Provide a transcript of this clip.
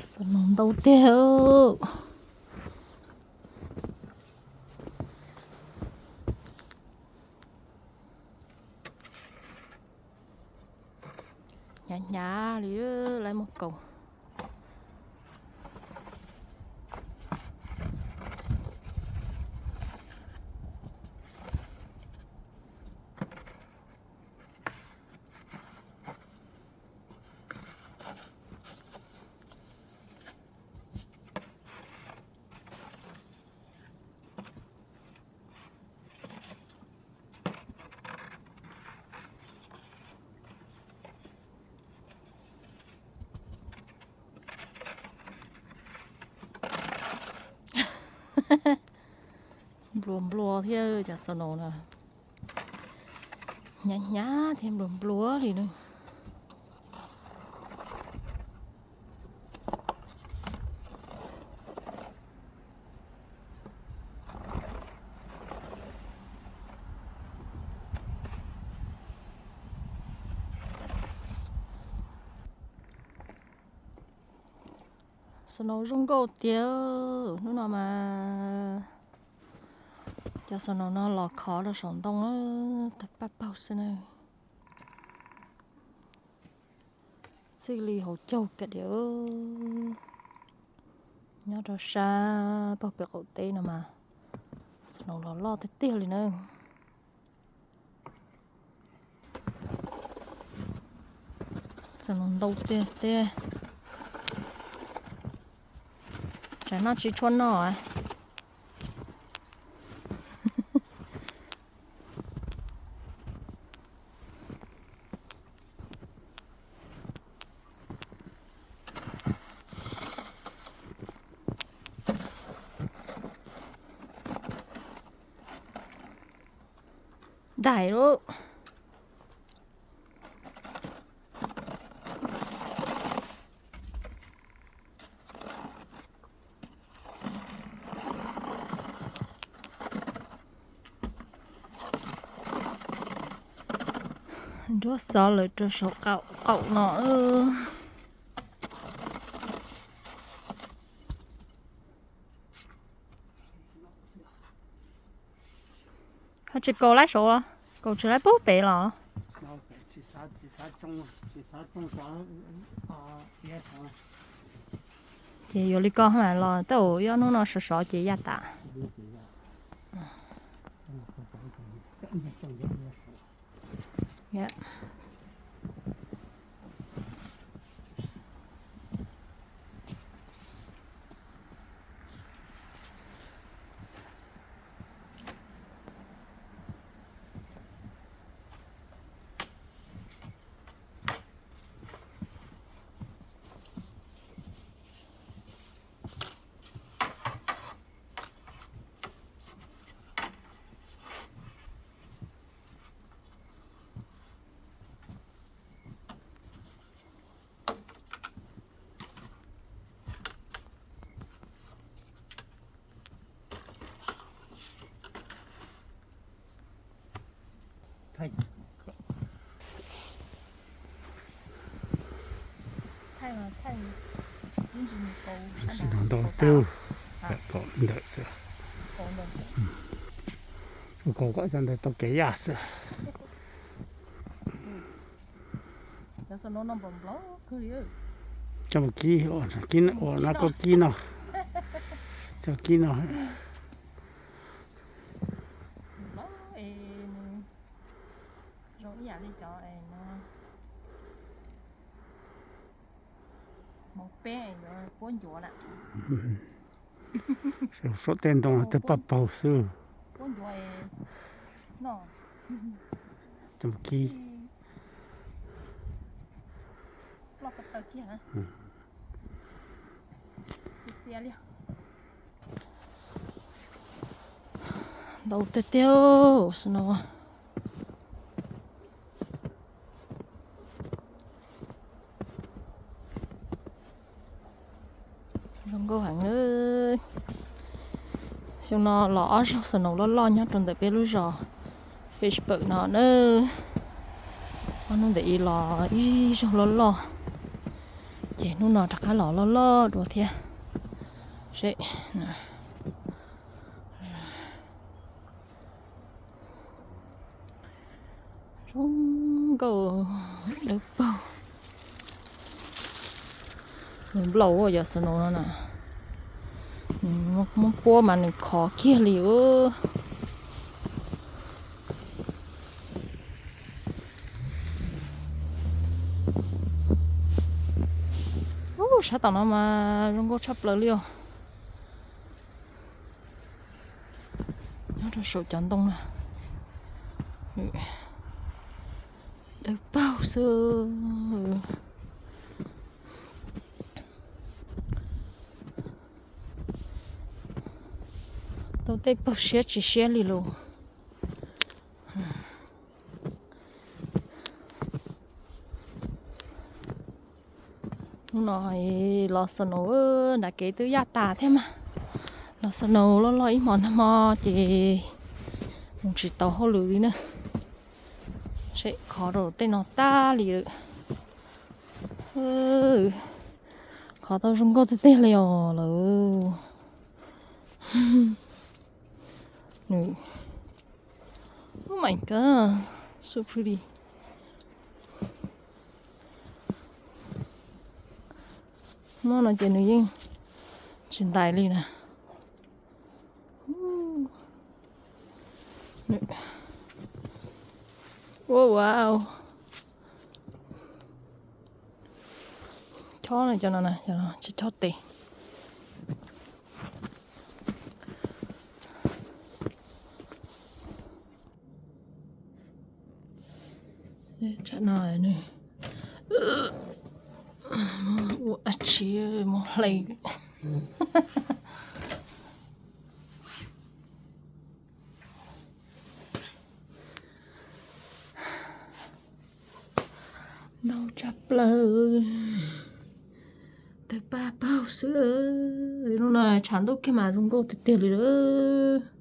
Snow ntau tiag. Hnyav hnyav li, lawv muab kaus. Nplua nplua thiab cov snow no, hnyav hnyav thiab nplua nplua li na. Snow zoo nkauj tiag, hnub no mas cov snow no los khov rau saum ntoo, tawg paj paug xwb na. Txij li hauv caug kiag diam, nyob rau sab pag pem qaum teb no mas snow los loj tiag tiag li na. Snow ntau tiag tiag. Tsam no tsis tshua noj. Daim lub. Nruab xov lawm rau saum qaum no. Ho tsis kaus laib saud los? Kaus tsis laib pub pem los? Ces yuav li ko los tej zaum ib hnub no sov sov ces yaj tas. Snow ntau teb, tom ntawm xwb. Kaus kom cov ntawd tau kev yaj xwb. Cov kib, ua no koj kib no, cov kib no. Zoo ib yam li cov no, hmoov peb yuav puab ncuav na. Saum tej ntoo tawg paj paug xwb. Puab ncuav no, cov kib. Ntau tiag tiag snow. Zoo nkauj heev na. Xyoo no los ob zaug snow loj loj nyob rau ntawm peb lub zos Fishburg no na. Ob hnub ntawm ib los ib zaug loj loj, Ces hnub no rov qab los loj loj dua thiab. Seb. Zoo nkauj dawb paug. Nws nplaum yog snow no na. Muab puab mas nws khov kiag li. Ub, sab tom no mas zoo nkauj tshaj plaws li os. Nyob rau saum cov ntoo na. Dawb paug xwb. Tau tej paug siab tsis siab li lus. Hnub no los snow, nram kev twb yaj tas thiab mas. Los snow loj loj ib hmos nag hmo ces mus tsis tau hauj lwm li na. Seb khov rau tej no tag li lawm. Khov tau zoo nkauj tiag tiag li os lawm. Oh my god, so pretty. Muab no ces nws yeej tsis ntais li na. Wow. Chob no, cov no na, cov no tsis chob tes. Tsam no nws ua tsi mus hle. Ntau tshaj plaws. Tawg paj paug xwb. Hnub no tshav ntuj kiag mas zoo nkauj tiag tiag li lawm.